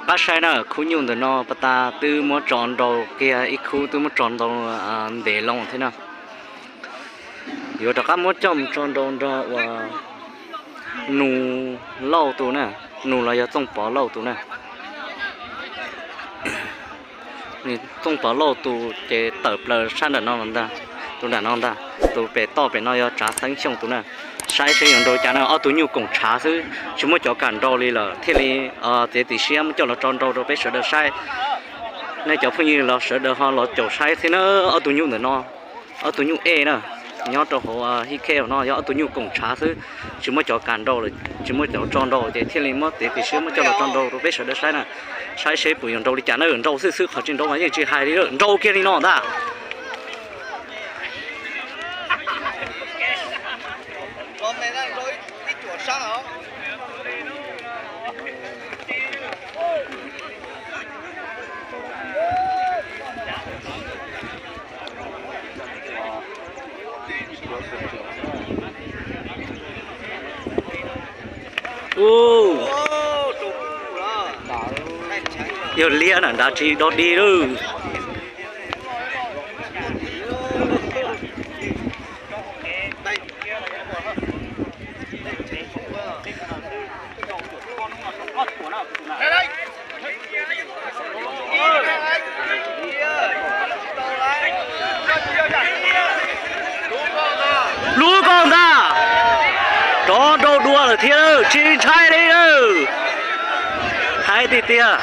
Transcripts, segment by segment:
Pab saib na, khub nyuj ntawm no pas tas twb muab tso nrau kiag ib khub, twb muab tso nrau ntev loo thiab na. Yuav rov qab muab coj mus tso nrau nrog uas Nus Lauj tus na, Nus los yog Txooj Pov Lauj tus na. Txooj Pov Lauj tus ces tawm plaws sab nram no ntag, tus nram no ntag, tus pem toj pem no yog Tsav Xeeb Xyooj tus na. Saib seb yuav nrau cas na, ob tug nyuj koom tshav xwb, tsis muaj cov kam nrau li lawm thiaj li txiav txim siab muab coj los tso nrau rau peb sawv daws saib. Nej cov phooj ywg los sawv daws ho los caum saib thiab na, ob tug nyuj ntawm no, ob tug nyuj ej na, nyob rau hauv hib kheb no yog ob tug nyuj koom tshav xwb, tsis muaj cov kam nrau lawm, tsis muaj cov tso nrau ces thiaj li muab txiav txim siab muab coj los tso nrau rau peb sawv daws saib na. Saib seb puas yuav nrau li cas na, nrau xwb xwb qhov tsis nrau mas yeej tsis hais li, nrau kiag li no ntag. Yog liab na, nrad tsis dog dig lawm. Lub koj ntag, rov nrau dua lawm thiab, tsis ntshai li lawm. Hais tiag tiag.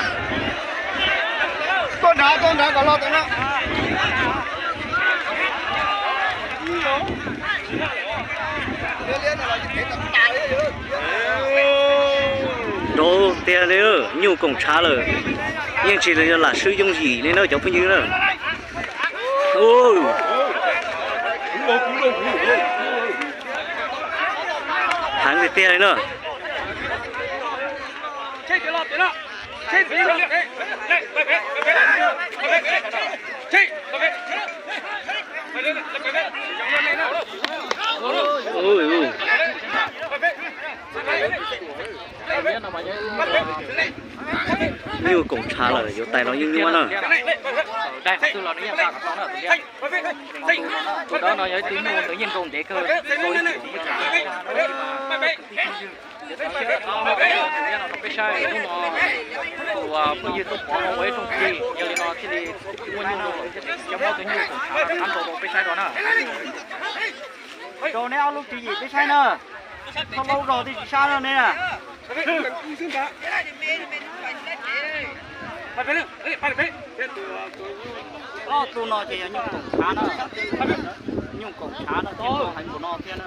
Nrau tiag li, nyuj koom tshav lawm, yeej tsis lam swb yooj yim li na cov phooj ywg na. Heev tiag tiag li na. Nyuj koom tshav lawm yuav tais los yeej nyuaj na. Tus dawb no yog ib tug nyuj nws yeej nrau ntev kawg, peb saib hnub no tus phooj ywg tuaj pov no ua ib rooj txig, yog li no thiaj li tsis muaj nyuj nrau lawm, coj muab tus nyuj koom tshav rov qab nrau rau peb saib dua na. Rau neb ob lub tswv yim peb saib na. Txhob laub zog tib si sab no ne. Ob tug no ces yog nyuj koom tshav na. Nyuj koom tshav no ces yog hais npaum no thiab na.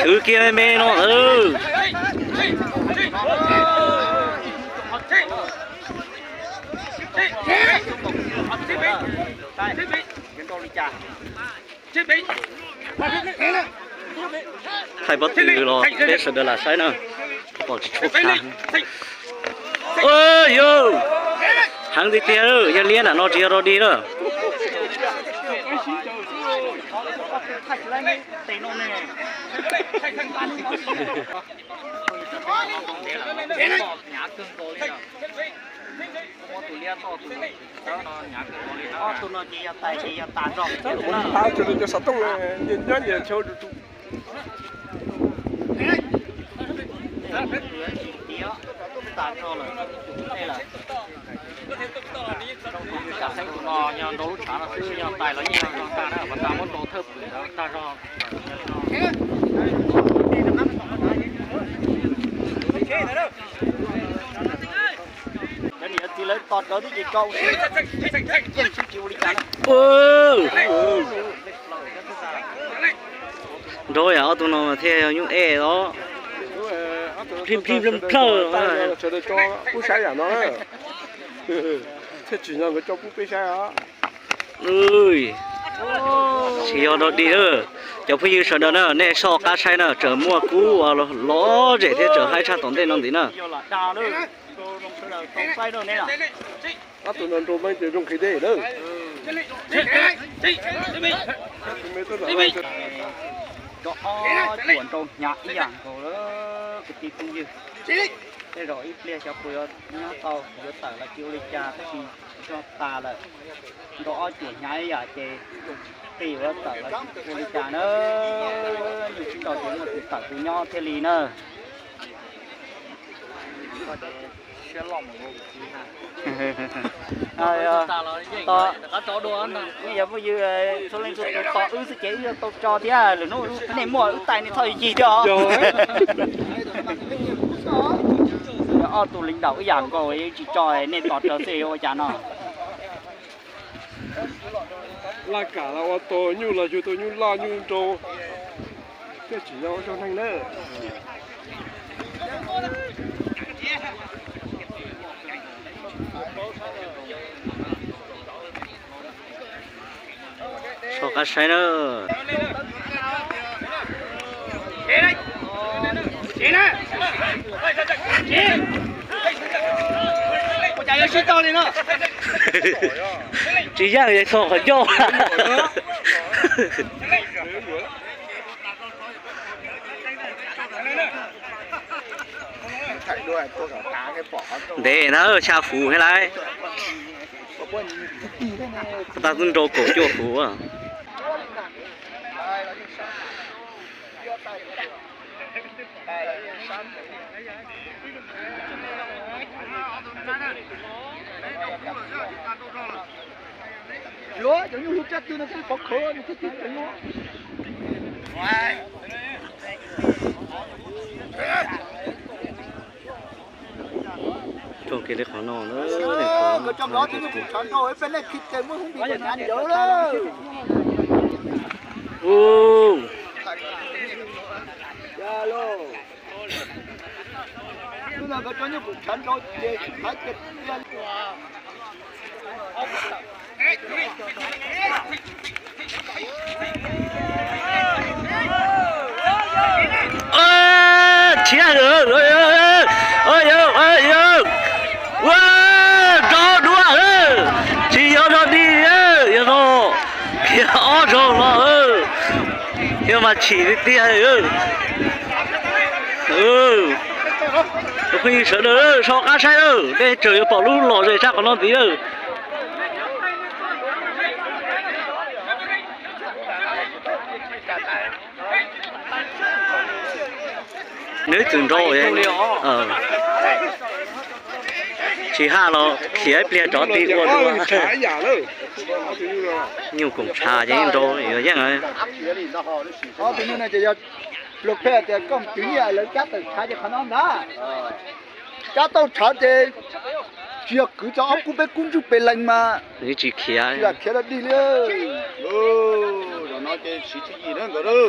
Khwv kiag me me no. Thaij pob tw los peb sawv daws lam saib na. Pom tsis tshua tshaj. Yog, heev tiag tiag, yog liab nram no tsis yog dog dig na. Ob tug no ces yog tais ces yog tas zog. Tab tus no cov xov tooj nyob nyias chaw tus. Tas zog lawm. Tus no yog nrau lub tshav no xwb, yog tais los yeej yog tag na, mas tas muab rau thawj pwm ntawd tag zog. Cov niam cov txiv lawv tos rawv twb tsis tso ua si, yeej sib tsis ua li cas na. Nrau yam ob tug no thiaj yog nyuj ej os. Plhij plhij plhawj plhawj. Sawv daws tso pub saib yam no na. Thiaj tsim nyog nkawd tso pub peb saib os. Tsis yog dog dig na, cov phooj ywg sawv daws na, nej soj qab saib na, tseem muaj kub uas lom zem thiab tseem haib tshaj tom ntej no ntxiv na. Ob tug no nrau meej ces zoo nqhis dej lawm. Rau ob cuam nrau hnyav ib yam nkaus lawm kwv tij phooj ywg. Tej zaum ib pliag xyov puas yuav nyob tau, yuav tawm los tsis ua li cas tab sis nrau tas lawm. Nrau ob cuam hnyav ib yam ces tej yuav tawm los tsis ua li cas na. Yus sib nrau ces muaj tus tawm tus nyob thiaj li na. Ib yam phooj ywg txhua leej txhua tus tos wb xwb ces wb yuav tau tso thiab, lwm hnub nej muaj wb tais nej txhob yig thiab os. Ob tug li ntaum ib yam nkaus tsis tso nej tos raws xwb ua cas no. Laj kam los ua tau, nyuj los yug tau, nyuj loj nyuj nrau, thiaj tsim nyog ua zog neeg na. Soj qab saib na. Tsis yaj es txog qhov ncauj. Ntev na, xya fuv thiab lauj. Tab twb nrau kaum cuaj fuv. Yuav cov nyuj hlub tsab twg no thiaj pov khawv nws thiaj tib cov nyuj. Tso kiag li qhov no na. Nkawd tso nkawd ob tug nyuj pum tshav nrau peb nej khi tes muab hub npis kom hnyav ncawv lawm. Hnub no nkawd tso nyuj pum tshav nrau ces hais tias Tshiab, ua nrov dua, tsis yog dog dig, yog no khiav ob zaug los, yog mas chim tiag tiag. Cov phooj ywg sawv daws soj qab saib, nej tseem yuav pom lub lom zem tshaj qhov no ntxiv lawm. Nws txwm nrau, tsis haj los khiav ib pliag rov tig ua dua. Nyuj koom tshav ces yeej nrau yuav yeej. Ob tug nyuj no ces yog luag pheej hais tias koj mus twv nyiaj lawv cab tawm tshav ces qhov no ntag. Cab tau tshav ces tsis yog kwv tau ob kub peb kub ntsuj pes lees mas tsis khiav, tsis lam khiav dog dig li. Zaum no ces siv tswv yim na nkawd.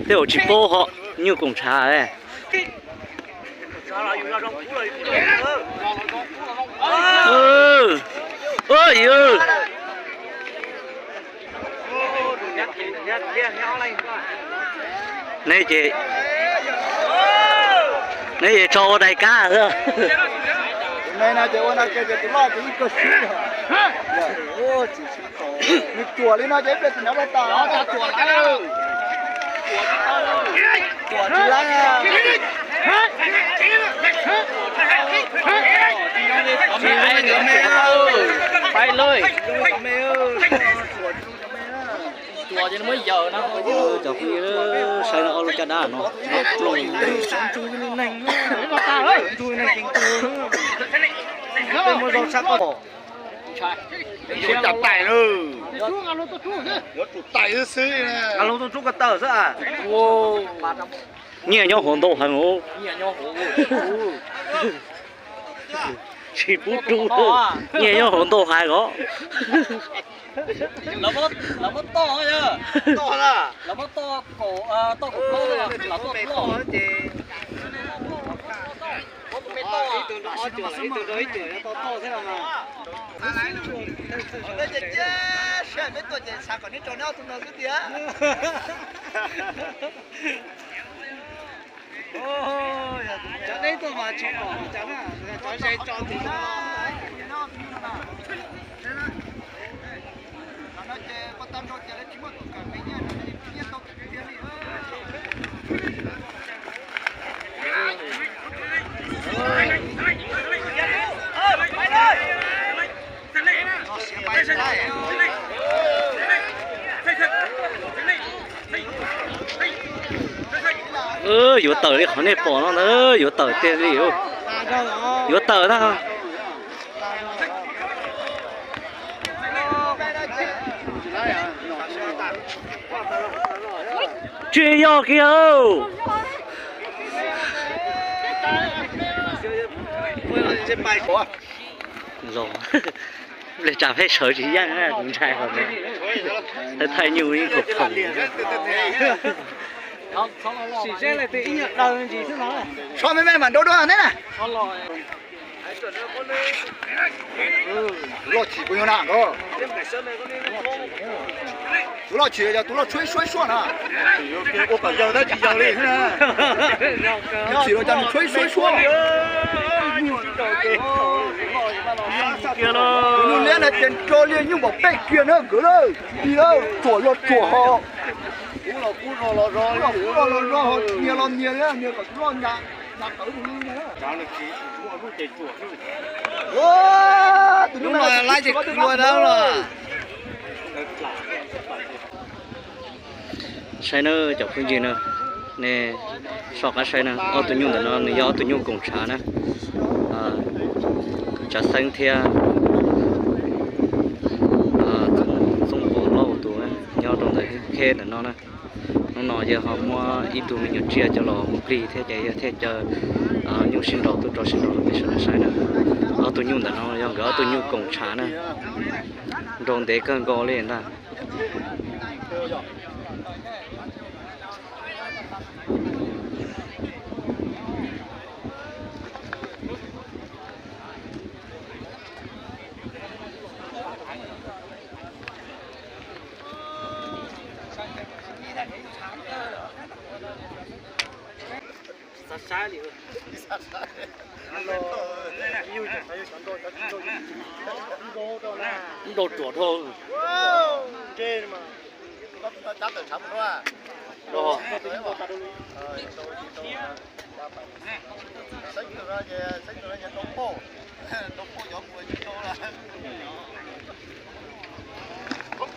Tej zaum tsis paub ho, nyuj koom tshav. Neb ces, neb ces tso ua dais kab xwb. Tus me no ces ua no ces tus loj ces ib kawg siv. Nws cuam li no ces ib pliag tus nov loj tas. Cuam tsis laib. Faib lawm. Cov phooj ywg saib no, ob lub caj dab no ploog. Tab tais na, yuav tsum tais xwb xwb. Nyiaj nyob hauv ntau heev os. Tsis pub rub, nyiaj nyob hauv ntau heev os. Lawv muab, lawv muab toj yog. Toj na. Lawv muab toj kaum, toj kaum plaub, lawv toj plaub. Ces muab tus me toj ib tug nrog ob cuam, ib tug nrog ib cuam yuav tau toj thiab los mas. Cia cia sawv peb tuaj ces xav kom neb rau neb ob tug no xwb tiag. Cov deb tuaj mas tsis pom cov na, cov ze tso tim no. Yuav tawm li qhov nej pom no ntag, yuav tawm tiag li. Yuav tawm ntag. Tsis yog kiag. Zoo, ple tsam peb sawv tsis yeej na, kuv ntshai hov. Thaij nyuj ib tug phoom. Sim seb leej twg ib nyuag daws ntsis xwb no. Tso me me mam nrau dua neb na. Tus loj chim kuv yog na ko. Tus loj chim yog tus loj tshuab ib suab ib suab na. Ua kom yawg tab tsis yawg li na. Chim los cas nws tshuab ib suab ib suab. Tus nyuj liab na ces nrau li nyuj npaum peb kiag na nkawd na. Tig lawm, tsuam los tsuam ho. Kub los kub zog los zog, los kub zog los zog ho, nias los nias, nias kom tus loj nyas, nyas tawv tus li na. Tus nyuj no laib ces khwv ua dawb los. Saib nawb cov phooj ywg na, nej soj qab saib na, ob tug nyuj ntawm no nws yog ob tug nyuj koom tshav na. Tsav Xeeb thiab Txooj Pov Lauj tus nyob rau ntawm Hwj Kheb ntawm no na. Hnub no yawg ho muab ib tug me nyuam tsiaj coj los mus plig thiab ces yawg thiaj caw nyuj sib nraus tuaj tso sib nraus rau peb sawv daws saib na. Ob tug nyuj ntawm no yog nkawd ob tug nyuj koom tshav na, nrau ntev kawg nkaus li ntag. Nrau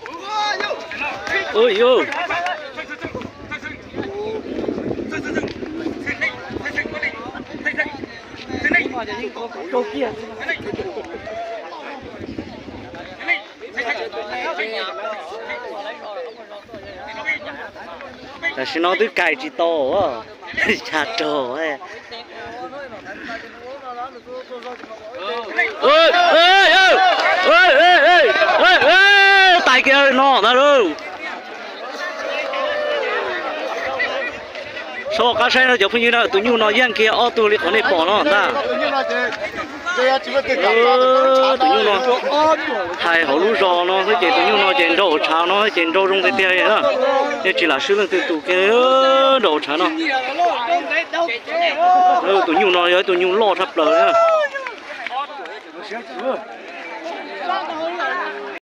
ruam dhau. Ui, ui. Tam sim no twb kais tsis tau, cas rog. Tais kiag no ntag lauj. Soj qab saib no cov phooj ywg na, tus nyuj no yeej kiag ob tug li qhov nej pom no ntag. Tus nyuj no hais hauv lub zos no xwb ces tus nyuj no ces nrau hauv tshav no ces nrau zoo tiag tiag li na. Yeej tsis lam swb leej twg tus kiag, nrau hauv tshav no. Tus nyuj no yog ib tug nyuj loj tshaj plaws na.